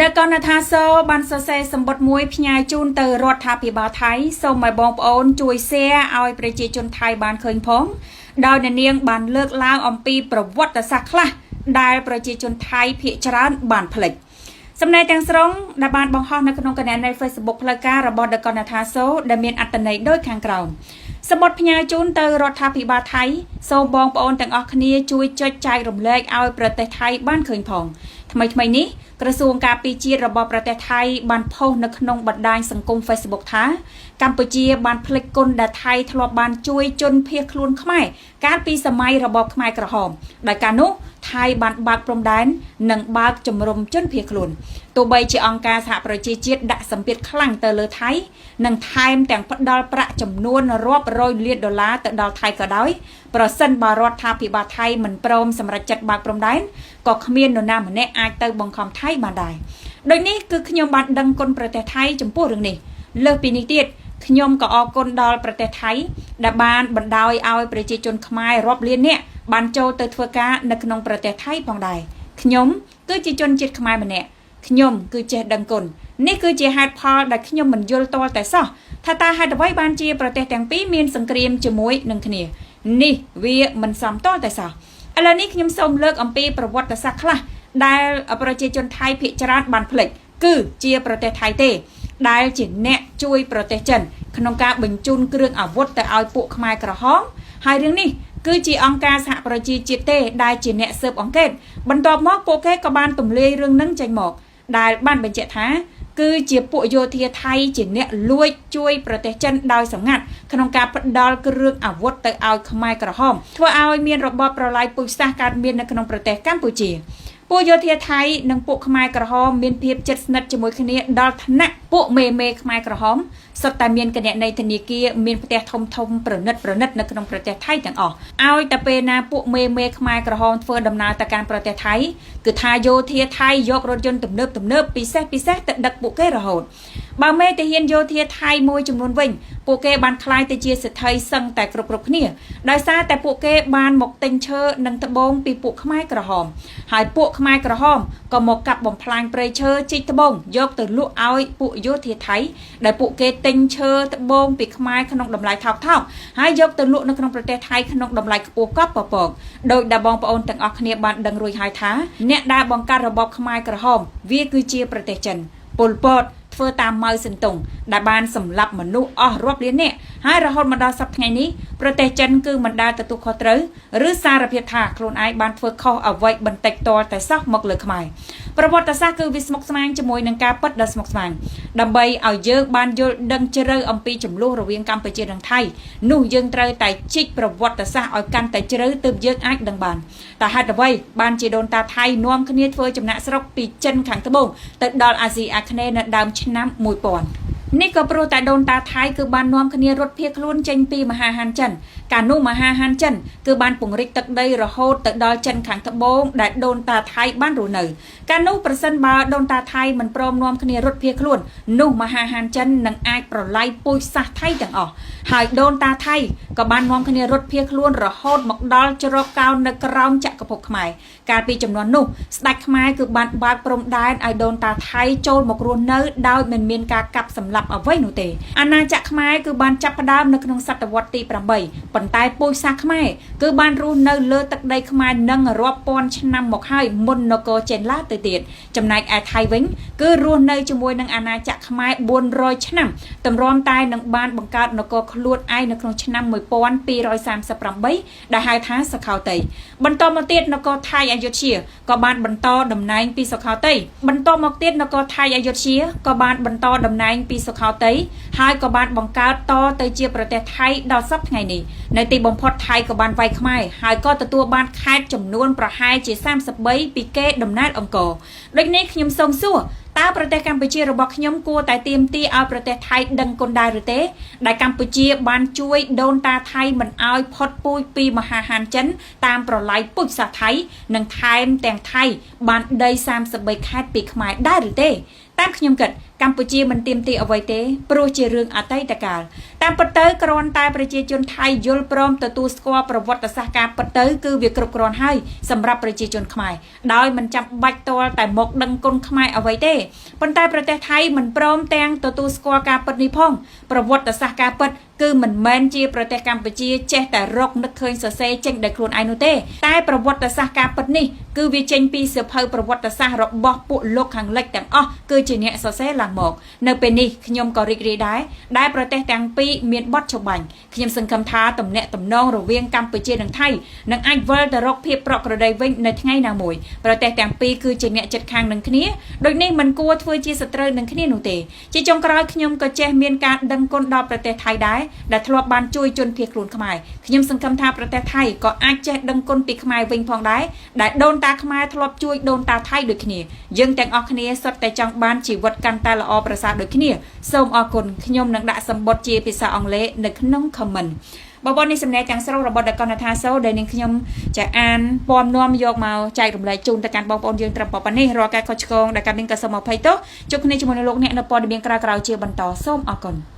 ដែលកនថាសូបានសរសេរសម្បត្តិមួយផ្ញើជូនទៅរដ្ឋាភិបាលថៃសូមឲ្យបងប្អូនជួយ share ឲ្យប្រជាជនថៃបានឃើញផងដោយអ្នកនាងបានលើកឡើងអំពីប្រវត្តិសាស្ត្រខ្លះដែលប្រជាជនថៃភាគច្រើនបានភ្លេចសំណេរទាំងស្រុងដែលបានបង្ហោះនៅក្នុងគណនី Facebook ផ្លូវការរបស់ដកនថាសូដែលមានអត្ថន័យដូចខាងក្រោមសម្បត្តិផ្ញើជូនទៅរដ្ឋាភិបាលថៃសូមបងប្អូនទាំងអស់គ្នាជួយចុចចែករំលែកឲ្យប្រទេសថៃបានឃើញផងថ្មីថ្មីនេះក្រសួងការពារជាតិរបស់ប្រទេសថៃបានផុសនៅក្នុងបណ្ដាញសង្គម Facebook ថាកម្ពុជាបានភ្លេចគុណដែលថៃធ្លាប់បានជួយជនភៀសខ្លួនខ្មែរកាលពីសម័យរបបខ្មែរក្រហមដោយកាលនោះថៃបានបើកព្រំដែននិងបើកជំរំជនភៀសខ្លួនទោះបីជាអង្គការសហប្រជាជាតិដាក់សម្ពាធខ្លាំងទៅលើថៃនិងថែមទាំងផ្ដល់ប្រាក់ចំនួនរាប់រយលានដុល្លារទៅដល់ថៃក៏ដោយប្រសិនបើរដ្ឋាភិបាលថៃមិនព្រមសម្រេចចិត្តបើកព្រំដែនក៏គ្មាននរណាម្នាក់អាចទៅបង្ខំថៃបានដែរដូចនេះគឺខ្ញុំបានដឹងគុណប្រទេសថៃចំពោះរឿងនេះលើសពីនេះទៀតខ្ញុំក៏អរគុណដល់ប្រទេសថៃដែលបានបណ្ដោយឲ្យប្រជាជនខ្មែររាប់លាននាក់បានចូលទៅធ្វើការនៅក្នុងប្រទេសថៃផងដែរខ្ញុំគឺជាជនជាតិខ្មែរម្នាក់ខ្ញុំគឺចេះដឹងគុណនេះគឺជាហេតុផលដែលខ្ញុំមិនយល់ទាល់តែសោះថាតើហេតុអ្វីបានជាប្រទេសទាំងពីរមានសង្គ្រាមជាមួយនឹងគ្នានេះវាមិនសមទាល់តែសោះឥឡូវនេះខ្ញុំសូមលើកអំពីប្រវត្តិសាស្ត្រខ្លះដែលប្រជាជនថៃភាគច្រើនបានភ្លេចគឺជាប្រទេសថៃទេដែលជាអ្នកជួយប្រទេសចិនក្នុងការបញ្ជូនគ្រឿងអាវុធទៅឲ្យពួកខ្មែរក្រហមហើយរឿងនេះគឺជាអង្គការសហប្រជាជាតិទេដែលជាអ្នកស៊ើបអង្កេតបន្ទាប់មកពួកគេក៏បានទម្លាយរឿងនឹងចេញមកដែលបានបញ្ជាក់ថាគឺជាពួកយោធាថៃជាអ្នកលួចជួយប្រទេសចិនដោយសម្ងាត់ក្នុងការផ្ដល់គ្រឿងអាវុធទៅឲ្យខ្មែរក្រហមធ្វើឲ្យមានរបបប្រល័យពូជសាសន៍កើតមាននៅក្នុងប្រទេសកម្ពុជាពួកយោធាថៃនិងពួកខ្មែរក្រហមមានភាពជិតស្និទ្ធជាមួយគ្នាដល់ថ្នាក់ពួកមេមេខ្មែរក្រហមសុទ្ធតែមានគណនីធនាគារមានផ្ទះធំធំប្រណិតប្រណិតនៅក្នុងប្រទេសថៃទាំងអស់ឲ្យតែពេលណាពួកមេមេខ្មែរក្រហមធ្វើដំណើរទៅកាន់ប្រទេសថៃគឺថាយោធាថៃយករថយន្តទំនើបទំនើបពិសេសពិសេសទៅដឹកពួកគេរហូតបើមេទាហានយោធាថៃមួយចំនួនវិញពួកគេបានក្លាយទៅជាសេដ្ឋីសឹងតែគ្រប់គ្រប់គ្នាដោយសារតែពួកគេបានមកទិញឈើនិងត្បូងពីពួកខ្មែរក្រហមហើយពួកខ្មែរក្រហមក៏មកកាប់បំផ្លាញព្រៃឈើជីកត្បូងយកទៅលក់ឲ្យពួកយោធាថៃដែលពួកគេទិញឈើត្បូងពីខ្មែរក្នុងតម្លៃថោកៗហើយយកទៅលក់នៅក្នុងប្រទេសថៃក្នុងតម្លៃខ្ពស់កប់ពពកដោយដែលបងប្អូនទាំងអស់គ្នាបានដឹងរួចហើយថាអ្នកដែលបង្កើតរបបខ្មែរក្រហមវាគឺជាប្រទេសចិនប៉ុលពតធ្វើតាមម៉ៅសិនតុងដែលបានសម្លាប់មនុស្សអស់រាប់លាននាក់ហើយរហូតមកដល់សប្តាហ៍ថ្ងៃនេះប្រទេសចិនគឺមិនដែលទទួលខុសត្រូវឬសារភាពថាខ្លួនឯងបានធ្វើខុសអ្វីបន្តិចតតែសោះមកលើខ្មែរប្រវត្តិសាស្ត្រគឺវាស្មុគស្មាញជាមួយនឹងការពិតដ៏ស្មុគស្មាញដើម្បីឲ្យយើងបានយល់ដឹងជ្រៅអំពីចំនួនរវាងកម្ពុជានិងថៃនោះយើងត្រូវតែជីកប្រវត្តិសាស្ត្រឲ្យកាន់តែជ្រៅទើបយើងអាចដឹងបានតែហេតុអ្វីបានជាដូនតាថៃនាំគ្នាធ្វើចំណាក់ស្រុកពីចិនខាងត្បូងទៅដល់អាស៊ីអាគ្នេយ៍នៅដើមឆ្នាំ1000នេះក៏ព្រោះតែដូនតាថៃគឺបាននាំគ្នារត់ភៀសខ្លួនចេញពីមហាហានចិនកាលនោះមហាហានចិនគឺបានពង្រីកទឹកដីរហូតទៅដល់ចិនខាងត្បូងដែលដូនតាថៃបានរស់នៅកាលនោះប្រសិនបើដូនតាថៃមិនព្រមនាំគ្នារត់ភៀសខ្លួននោះមហាហានចិននឹងអាចប្រឡាយពូជសាសន៍ថៃទាំងអស់ហើយដូនតាថៃក៏បាននាំគ្នារត់ភៀសខ្លួនរហូតមកដល់ជ្រកកោននៅក្រោមចក្រភពខ្មែរកាលពីចំនួននោះស្ដេចខ្មែរគឺបានបើកព្រំដែនឲ្យដូនតាថៃចូលមករស់នៅដោយមិនមានការកាប់សម្លាប់អ្វីនោះទេអាណាចក្រខ្មែរគឺបានចាប់ផ្ដើមនៅក្នុងសតវត្សទី8ប៉ុន្តែពូជសាសន៍ខ្មែរគឺបានរស់នៅលើទឹកដីខ្មែរនឹងរាប់ពាន់ឆ្នាំមកហើយមុននគរចេនឡាទៅទៀតចំណែកឯថៃវិញគឺរស់នៅជាមួយនឹងអាណាចក្រខ្មែរ400ឆ្នាំទម្រាំតែនឹងបានបង្កើតនគរខ្លួនឯងនៅក្នុងឆ្នាំ1238ដែលហៅថាសុខោទ័យបន្តមកទៀតនគរថៃអយុធ្យាក៏បានបន្តតំណែងពីសុខោទ័យបន្តមកទៀតនគរថៃអយុធ្យាក៏បានបន្តតំណែងពីសុខោទ័យហើយក៏បានបង្កើតតទៅជាប្រទេសថៃដល់សប្តាហ៍ថ្ងៃនេះនៅទីបំផុតថៃក៏បានវាយខ្មែរហើយក៏ទទួលបានខេត្តចំនួនប្រហែលជា33ពីគេដំណើរអង្គរដូចនេះខ្ញុំសូមសួរតើប្រទេសកម្ពុជារបស់ខ្ញុំគួរតែទាមទារឲ្យប្រទេសថៃដឹងគុណដែរឬទេដែលកម្ពុជាបានជួយដូនតាថៃមិនឲ្យផុតពូជពីមហាហានចិនតាមប្រឡាយពូជសាសន៍ថៃនិងថែមទាំងថៃបានដី33ខេត្តពីខ្មែរដែរឬទេ តាមខ្ញុំគិតកម្ពុជាមិនទាមទារអ្វីទេព្រោះជារឿងអតីតកាលតាមពិតទៅគ្រាន់តែប្រជាជនថៃយល់ព្រមទទួលស្គាល់ប្រវត្តិសាស្ត្រការពិតទៅគឺវាគ្រប់គ្រាន់ហើយសម្រាប់ប្រជាជនខ្មែរដោយមិនចាំបាច់ទាល់តែមកដឹងគុណខ្មែរអ្វីទេប៉ុន្តែប្រទេសថៃមិនព្រមទាំងទទួលស្គាល់ការពិតនេះផងប្រវត្តិសាស្ត្រការពិតគឺមិនមែនជាប្រទេសកម្ពុជាចេះតែរកនឹកឃើញសរសេរចេញដោយខ្លួនឯងនោះទេតែប្រវត្តិសាស្ត្រការពិតនេះគឺវាចេញពីសៀវភៅប្រវត្តិសាស្ត្ររបស់ពួកលោកខាងលិចទាំងអស់គឺជាអ្នកសរសេរឡើងមកនៅពេលនេះខ្ញុំក៏រីករាយដែរដែលប្រទេសទាំងពីរមានបទច្បាញ់ខ្ញុំសង្ឃឹមថាទំនាក់ទំនងរវាងកម្ពុជានិងថៃនឹងអាចវិលទៅរកភាពប្រក្រតីវិញនៅថ្ងៃណាមួយប្រទេសទាំងពីរគឺជាអ្នកជិតខាងនឹងគ្នាដូចនេះមិនគួរធ្វើជាសត្រូវនឹងគ្នានោះទេជាចុងក្រោយខ្ញុំក៏ចេះមានការដឹងគុណដល់ប្រទេសថៃដែរដែលធ្លាប់បានជួយជនភៀសខ្លួនខ្មែរខ្ញុំសង្ឃឹមថាប្រទេសថៃក៏អាចចេះដឹងគុណពីខ្មែរវិញផងដែរដែលដូនតាខ្មែរធ្លាប់ជួយដូនតាថៃដូចគ្នាយើងទាំងអស់គ្នាសុទ្ធតែចង់បានជីវិតកាន់តែល្អប្រសើរដូចគ្នាសូមអរគុណខ្ញុំនឹងដាក់សម្បត្តិជាភាសាអង់គ្លេសនៅក្នុង comment បងប្អូននេះសំណេរទាំងស្រុងរបស់ដកនថាសូដែលនាងខ្ញុំចាអានពំនាំយកមកចែករំលែកជូនទៅកាន់បងប្អូនយើងត្រឹមប៉ុណ្នេះរាល់ការខុសឆ្គងដែលកាត់មានក៏សូមអភ័យទោសជួបគ្នាជាមួយនឹងលោកអ្នកនៅព័ត៌មានក្រោយៗជាបន្តសូមអរគុណ។